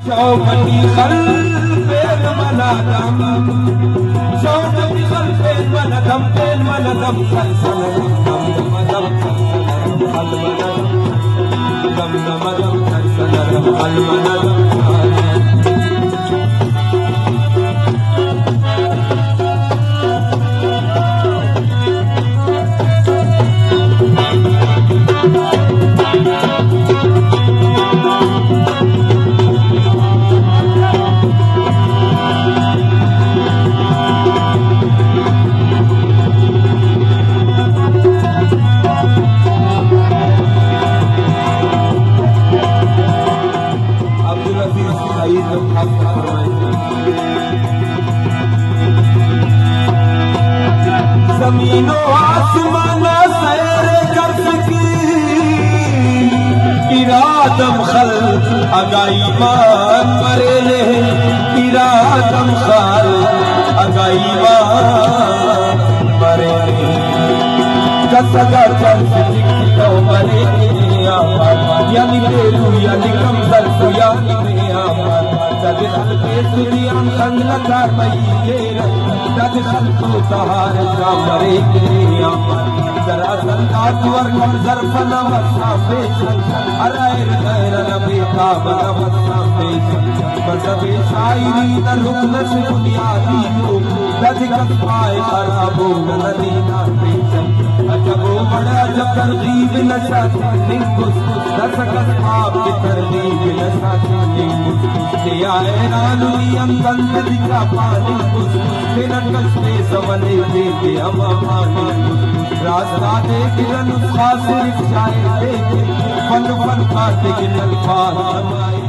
شوکتی خل پین من دم، شوکتی خل پین من دم، پین من دم، سر سر دم دم دم، سر سر دم، خل من دم، دم دم دم، سر سر دم، خل من دم. عبدالعزیز سعید خاص فرمائش. زمین و آسمان سیر کرسکی، ایرادم خل اگائی مان مرینے، ایرادم خل اگائی مان مرینے. کس اگا چرس ٹکی تو مرینے آباد، یعنی بیرو یعنی کمزل تو یعنی میں آباد. دد خلق سریان خند لکار مئی تیر، دد خلق تو تہار کا مرے تیرے آباد. ذرا زندات ورکم ظرف نہ وسا پیچن، ارائر غیر نبی تاب نہ وسا پیچن. مذہب شاعری نہ رکن سے بنیادی تو، دد کس پائے خرابو نہ ندی نہ پیچن. عجب و بڑا عجب ترغیب نشاتی ننگس، دس کس پاپ کی ترغیب نشاتی ننگس. دیا ایران نیم دند دچا پانی کس، تینا کشتے زمنے دے دے ہما مانی کس. راستہ دے کہ نسخہ صرف شاعر دے دے، فن فن پاتے کہ الفاظ ہمائے.